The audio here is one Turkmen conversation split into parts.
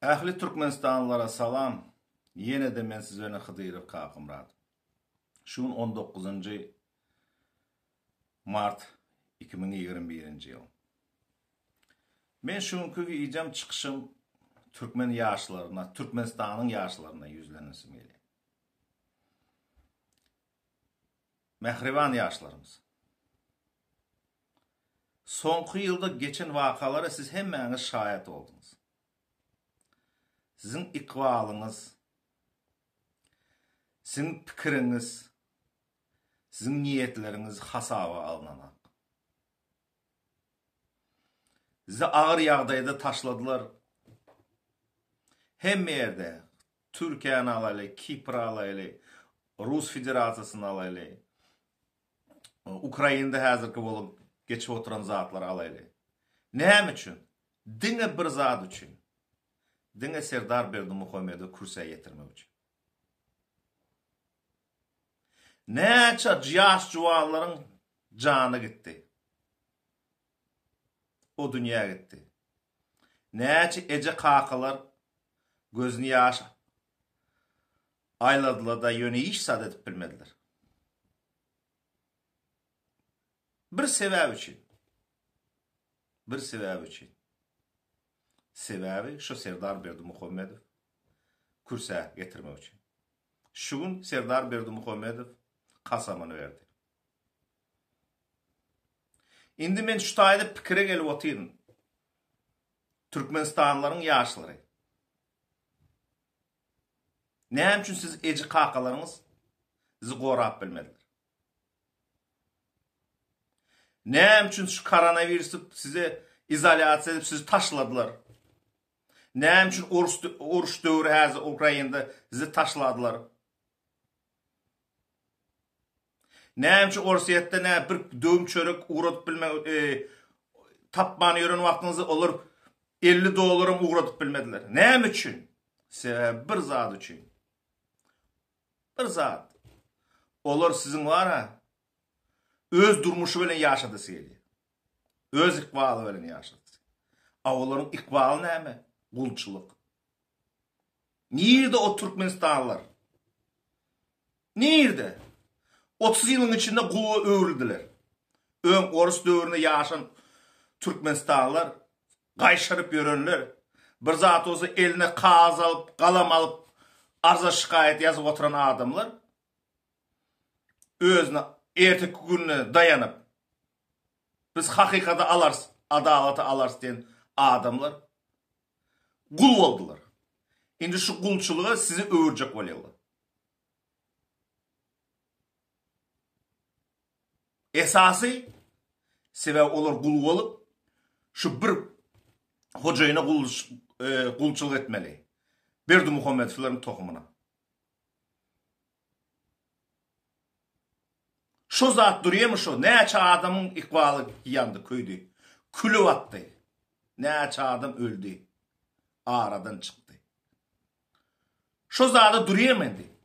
Ähli Türkmenistanlylara salam. Ýene-de men siz bilen Hydyrow Kakamyrat. Şu gün 19-njy mart 2021-nji ýyl. Men şu günki wideom çykyşym türkmen ýaşlaryna, Türkmenistanyň ýaşlaryna ýüzlenesim gelýär. Mähriban ýaşlarymyz! Soňky ýylda geçen wakalara siz hemmäňiz şaýat bolduňyz. Siziň ykbalyňyz, siziň pikiriňiz, siziň niýetleriňiz hasaba alnanak. Sizi agyr ýagdaýda taşladylar. Hemme ýerde, Türkiýäni alaýly, Kipri alaýly, Rus Federasiýasyny alaýly, Ukrainada häzirki bolup geçip oturan zatlary alaýly. Näme üçin? Diňe bir zat üçin. Diňe Serdar Berdimuhamedowy kürsä ýetirmek üçin. Näçe ýaş juwanlaryň jany gitdi. O dünýä gitdi. Näçe eje-kakalar gözüni ýaş aýladylar-da, ýöne hiç zat edip bilmediler. Bir sebäp üçin. Bir sebäp üçin. Sebäbi şu Serdar Berdimuhamedow kürsä getirmek üçin. Şu gün Serdar Berdimuhamedow kasamyny berdi. Indi men şu taýda pikire gelip otyryn. Türkmenistanlylaryň ýaşlary. Näme üçin siz eji kakalaryňyz sizi gorap bilmediler? Näme üçin şu koronawirusy size izolýasiýa edip sizi taşladylar? Näme üçin uruş uruş döwri häzir Ukrainada sizi taşladylar? Näme üçin Orsýetde nä bir döwüm çörek ugradyp bilme e, tapman ýören wagtyňyzda olar 50 dollaram ugradyp bilmediler? Näme üçin? Sebäbi bir zat üçin. Bir zat. Olar siziň bar-a, öz durmuşy bilen ýaşadasy gelýär. Öz ykbaly bilen ýaşadasy. A olaryň ykbaly näme? Gulçulyk. Nirde o türkmenistanlylar? Nirde? 30 ýylyň içinde gula öwrüldiler. Öň orus döwründe ýaşan türkmenistanlylar gaýşaryp ýörenler, bir zat bolsa eline kagyz alyp, galam alyp, arza-şikaýat ýazyp oturan adamlar özüne erteki gününe daýanyp, biz hakykady alarys, adalaty alarys diýen adamlar gul boldular. Indi şu gulçulyga sizi öwürjek bolýarlar. Esasy sebäbi olar gul bolup, şu bir hojaýyna gulçulyk etmeli. Berdimuhamedowlaryň tohumyna. Şo zat durýamy şo? Näçe adamyň ykbaly ýandy, köýdi. Küle batdy. Näçe adam öldi. Aradan çykdy. Şo zada durýamy indi?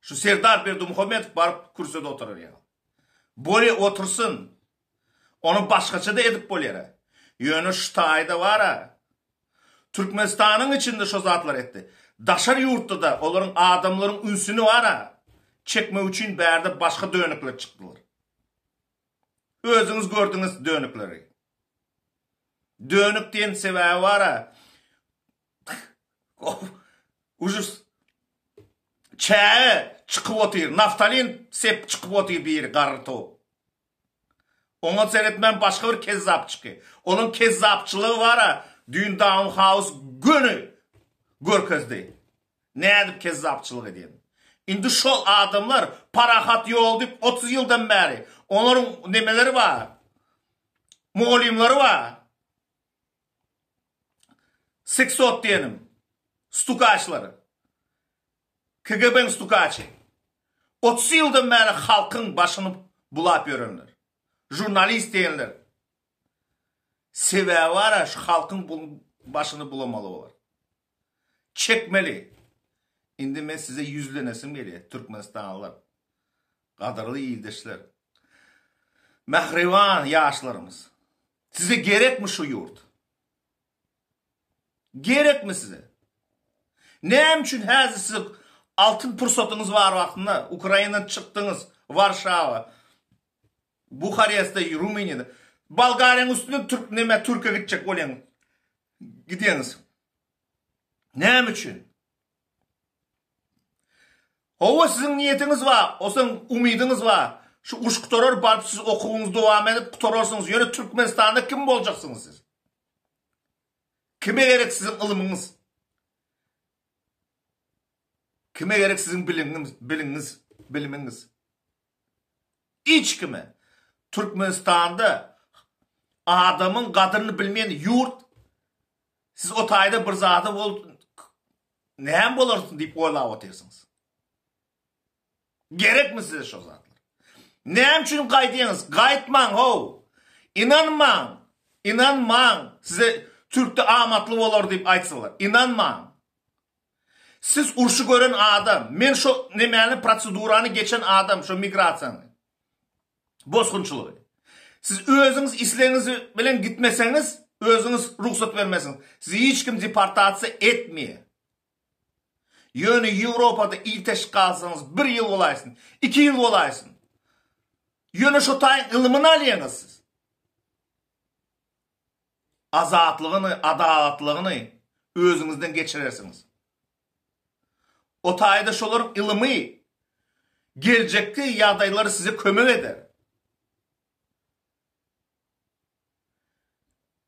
Şu Serdar Berdimuhamedow baryp kürsüde oturar ýaly. Bolýa otursyn. Ony başgaça-da edip bolýar. Ýöne şu taýda bar-a. Türkmenistanyň içinde şo zatlar etdi. Daşary ýurtda-da olaryň adamlaryň ünsüni bar-a çekmek üçin bärde başga dönükler çykdylar. Özüňiz gördüňiz dönükleri. Dönük diýen sebäbi bar-a. Ujus. Çäge çykyp otyr. Naftalin sep çykyp otyr biri garry towuk. Oňa seretmän başga bir kezzap çyky. Onuň kezzapçylygy bar-a, düýn Daun House göni görkezdi. Nädip kezzapçylyk edýän. Indi şol adamlar parahat ýol diýip 30 ýyldan bäri olaryň nemeleri bar. Mugallymlary bar. Seksot diýenim. Stukaçlary. KGB-niň stukaçy. 30 ýyldan bäri halkyň başyny bulap ýörenler. Žurnalist diýenler. Sebäbi bar-a şu halkyň başyny bulamaly bolar. Çekmeli. Indi men size ýüzlenesim gelýär, türkmenistanlylar. Gadyrly ildeşler. Mähriban ýaşlarymyz. Size gerekmi şu ýurt? Gerekmi size? Näme üçin häzir siz altyn pursatyňyz bar wagtynda Ukrainadan çykdyňyz Warşawa, Buhareste, Rumyniýada, Bolgariýanyň üstünden türk neme Türkiýä gitjek bolýaňyz. Gidýäňiz. Näme üçin? Hawa siziň niýetiňiz bar, osaň umydyňyz bar. Şu uruş gutarar baryp siz okuwyňyzy dowam edip gutararsyňyz. Ýöne Türkmenistanda kim boljaksyňyz siz? Kime gerek siziň ylmyňyz? Kime gerek siziň biliňiz, biliňiz, bilimiňiz? Hiç kime. Türkmenistanda adamyň gadyryny bilmeýän ýurt siz o taýda bir zada bol näme bolarsyň diýip oýlap otyrsyňyz. Gerekmi size şo zatlar? Näme üçin gaýdýaňyz? Gaýtmaň how! Ynanmaň! Ynanmaň! Size türkde amatly bolar diýip aýtsalar. Ynanmaň! Siz urşy gören adam, men şo nemäni prosedurany geçen adam, şo migrasiýany. Bosgunçylygy. Siz özüňiz islegiňiz bilen gitmeseňiz, özüňiz rugsat bermeseňiz, sizi hiç kim deportasiýa etmeýär. Ýöne Ýewropada ilteşik galsaňyz bir ýyl bolaýsyn, iki ýyl bolaýsyn. Ýöne şo taýyň ylymyny alýaňyz siz. Azatlygyny, adalatlygyny özüňizden geçirersiňiz. O taýda şolaryň ylymy geljekki ýagdaýlary size kömek eder.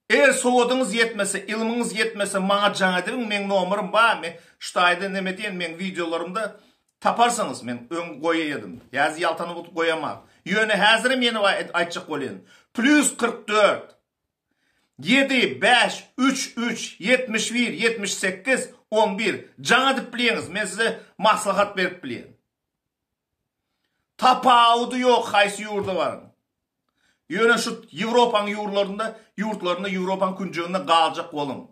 Eger sowadyňyz ýetmese, ylmyňyz ýetmese maňa jaň edibiň, meň nomerim bar, men şu taýda neme diýen meň wideolarymda taparsyňyz, men öň goýaýadym. Häzir ýaltanyp oturyp goýaman. Ýöne häzirem ýene aýtjak bolýan. Plýus 44 7 5 3 3 71 78 11 jaň edip bilýäňiz, men size maslahat berip bilýän. Tapawudy ýok haýsy ýurda baryň. Ýöne şu Ýewropaň ýurlarynda, ýurtlarynda Ýewropaň künjeginde galjak boluň.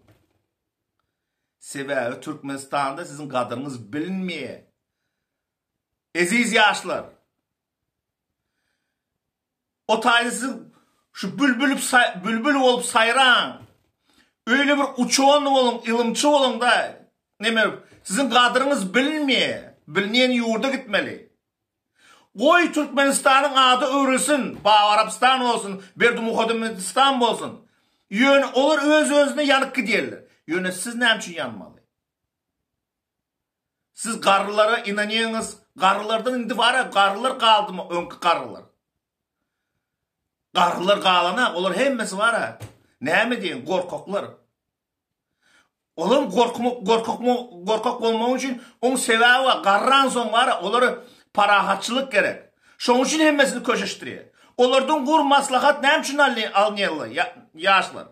Sebäbi Türkmenistanda siziň gadyryňyz bilinmeýär. Eziz ýaşlar! O taýda siziň şu bülbül bülbül bolup saýraň. Öýle bir uçony boluň, ylymçy boluň-da. Neme, siziň gadyryňyz bilinmeýär. Bilinýän ýurda gitmeli. Goý Türkmenistanyň ady öwrülsin, Babarapstan bolsun, Berdimuhamedistan bolsun. Ýöne olar öz-özüne ýanyp gidýärler. Ýöne siz näme üçin ýanmaly? Siz garrylara ynanýaňyz, garrylardan indi bar-a, garrylar galdymy öňki garrylar? Garrylar galana, olar hemmesi bar-a. Näme diýeýin, gorkaklar. Olaryň gorkmak, gorkak, gorkak bolmagy üçin oň sebäbi bar. Garransoň bar-a, olara parahatçylyk gerek. Şoň üçin hemmesini köşeşdirýär. Olardan gur maslahat näme üçin alynýarlar ýaşlar?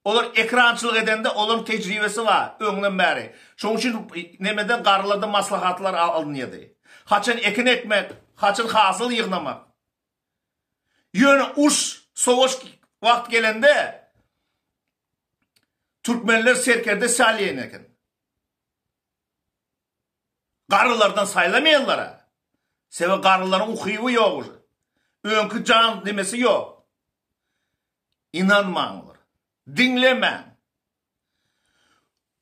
Olar ekrançylyk edende olaryň tejribesi bar öňden bäri. Şoň üçin nemeden garrylardan maslahatlar alynýardy. Haçan ekin ekmek, haçan hasyl ýygnamak. Ýöne uruş, sowaş wagt gelende türkmenler serkerde saýlaýan eken. Garrylardan saýlamaýarlar-a. Sebäbi garrylaryň ukyby ýok uje. Öňki jan nemesi ýok. Ynanmaň olara. Diňlemäň.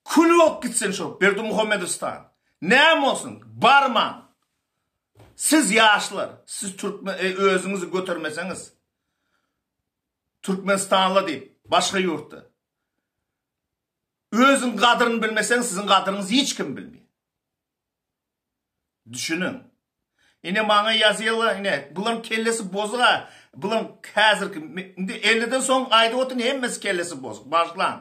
Kül bolup gitsin şo Berdimuhamedowstan. Näme bolsun, barmaň. Siz ýaşlar, siz türkmen e, özüňizi götermeseňiz Türkmenistanly diýip başga ýurtda özüň gadyryny bilmeseň siziň gadyryňyzy hiç kim bilmeýär. Düşüniň. Ine maňa ýazýarlar ine bularyň kellesi bozuk-a. Bularyň häzirki indi 50-den soň aýdyp otyryn hemmesi kellesi bozuk. Bagyşlaň.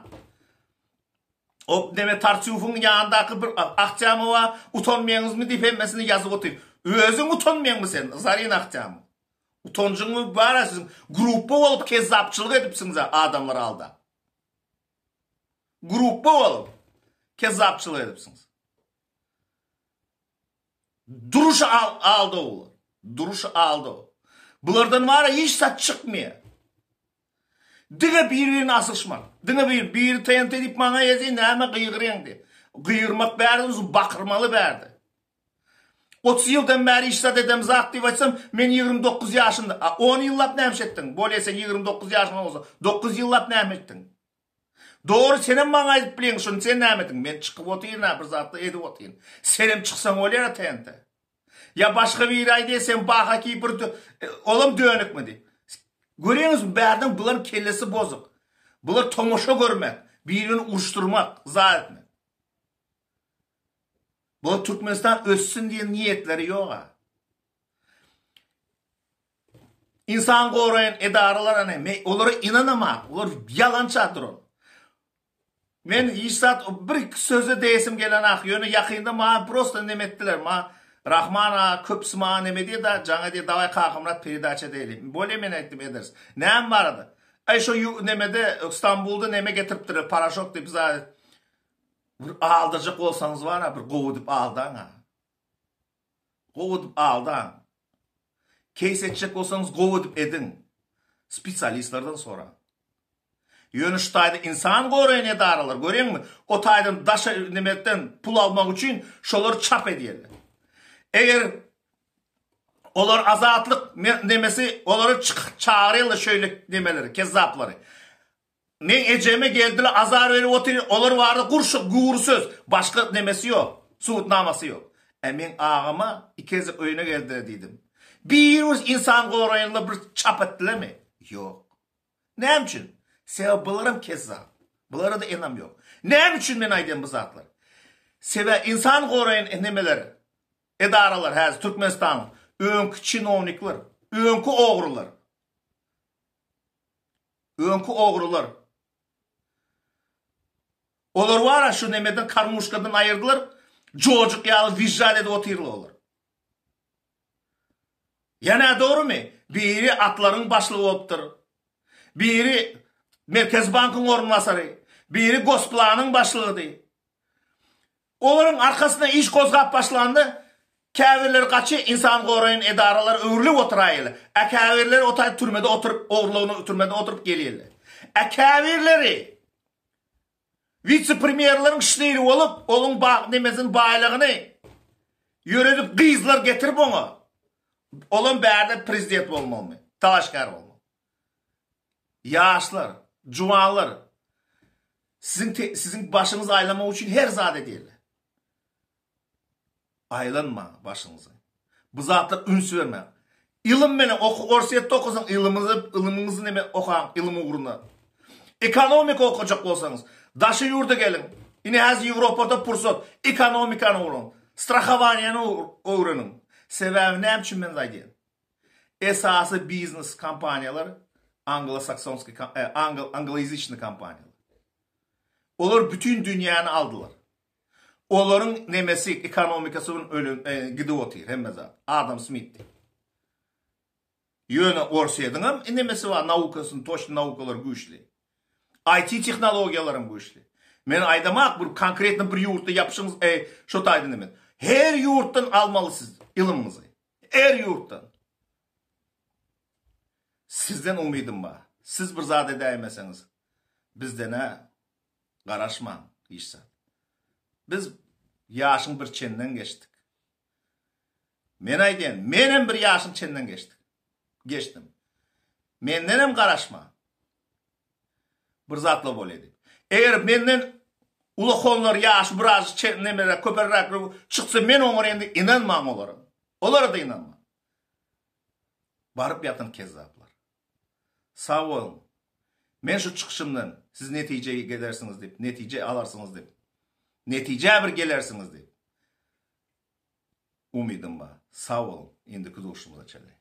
O neme Tartýufyň ýanyndaky bir Ahtýamowa utanmaýaňyzmy diýip hemmesini ýazyp otyr. Özüň utanmaýaňmy sen Zarina Ahtýamow? Utanjyňmy bar-a siziň gruppa bolup kezzapçylyk edipsiňiz-a adamlary aldap. Gruppa bolup kezzapçylyk edipsiňiz. Duruş aldaw bular. Duruş aldaw. Bulardan bara hiç zat çykmaýar. Diňe bir-birine asylyşmak. Diňe bir, biri TNT diýip maňa ýazýar, näme gygyrýaň diýip. Gygyrmak bärde, uzyn bakyrmaly bärde. 30 ýyldan bäri hiç zat edemzak diýip aýtsam, men 29 ýaşymda. A 10 ýyllap näme iş etdiň? Bolýa sen 29 ýaşyňda bolsa, 9 ýyllap näme etdiň? Dogry senem maňa aýdyp bileň şuny sen näme ediň men çykyp otyryn-a bir zatlar edip otyryn. Senem çyksaň bolýar-a TNT. Ýa başga biri aýdýar sen baha kipr olam dönükmi diýip. Görýäňizmi bärden bularyň kellesi bozuk. Bular tomaşa görmek, birini uruşdyrmak, zat etmek. Bular Türkmenistan össün diýen niýetleri ýok-a. Insan goraýan edaralar ana men olara ynanamak, olar ýalança duran. Men hiç zat bir söze deýesim gelenak, ýöne ýakynda maňa prosta neme etdiler, maňa Rahman aga köpüsi maňa neme diýdi, jaň edýär, daway Kakamyrat peredaça edeýli. Bolýa men aýtdym ederis. Näme barada? Aý şo nemede Stambulda neme getiripdirler, paraşok diýip zat. Bir aldajak bolsaňyz bar-a, bir gowy edip aldaň-a. Gowy edip aldaň. Keýs etjek bolsaňyz gowy edip ediň. Spesialistlerden soraň. Ýöne şu taýda ynsan goraýan edaralar görýäňmi? O taýdan daş nemekden pul almak üçin şolary çap edýärler. Eger olar azatlyk nemesi olary çagyrýarlar şeýle nemeleri, kezzaplary. Meň ejeme geldiler azar berip otyr olar barada gurşuk gury söz başga nemesi ýok subutnamasy ýok. Ä meň agama iki gezek öýüne geldiler diýdim. Bir bir insan goraýanlar bir çap etdilermi? Ýok. Näme üçin? Sebäbi bularam kezzap. Bulara-da enam ýok. Näme üçin men aýdýan bu zatlary? Sebäbi insan goraýan nemeler edaralar häzir Türkmenistanyň öňki çinownikler, öňki ogrular. Öňki ogrular. Olar bar-a şu nemeden karmuşkadan aýyrdylar. Jojuk ýaly wizžat edip otyrlar olar. Ýa nädogrymy? Biri atlaryň başlygy bolupdyr. Biri Merkezi bankyň orunbasary. Biri Gosplanyň başlygydy. Olaryň arkasynda iş gozgap başlanda, käbirleri gaçy ynsan goraýan edaralar öwrülip oturaýýarlar. A käbirleri o taý türmede oturyp, ogurlygyny türmede oturyp gelýärler. A käbirleri wise-premýerleriň şnyry bolup, onuň ba nemesini baýlygyny ýöredip gyzlar getirip oňa, olam bärde prezident bolmalymy, dalaşgär bolmaly. Ýaşlar, juwanlar siziň siziň başyňyzy aýlamak üçin her zat edýärler. Aýlanmaň başyňyzy. Bu zatlar üns bermäň. Ylym menen oku, Orsýetde okasaň ylymyzy, ylymyňyzy neme okaň, ylym ugruna. Ekonomika okajak bolsaňyz, daşary ýurda geliň. Ine häzir Ýewropada pursat, ekonomikany öwreniň, strahowaniýany öwreniň. Sebäbi näme üçin men aýdýan? Esasy biznes kompaniýalar anglosaksonskiý angloýazyçnyý kompaniýalar. Olar bütin dünýäni aldylar. Olaryň nemesi ekonomikasy bilen ölen gidip otyr hemme zat. Adam Smit diýip. Ýöne Orsýetiň hem nemesi bar, naukasyny, toçny naukalary güýçli. IT tehnologiýalaram güýçli. Men aýdamak bir konkretno bir ýurtda ýapyşyňyz, e, şo taýda neme. Her ýurtdan almaly siz ylymyňyzy. Her ýurtdan. Sizden umydym bar. Siz bir zat edäýmeseňiz, bizden-ä garaşmaň hiç zat. Biz ýaşyň bir çeninden geçdik. Men aýdýan, menem bir ýaşyň çeninden geçdik. Geçdim. Mendenem garaşmaň. Bir zatlar bolýar diýip. Eger menden ulakanlar ýaşy biraz nemeräk, köperäk çyksa men oňa indi ynanman olara. Olara-da ynanman. Baryp ýatan kezzaplar. Sag boluň. Men şu çykyşymdan siz netije gelersiňiz diýip, netije alarsyňyz diýip, netijä bir gelersiňiz diýip umydym bar. Sag boluň. Indiki duşuşymyza çenli.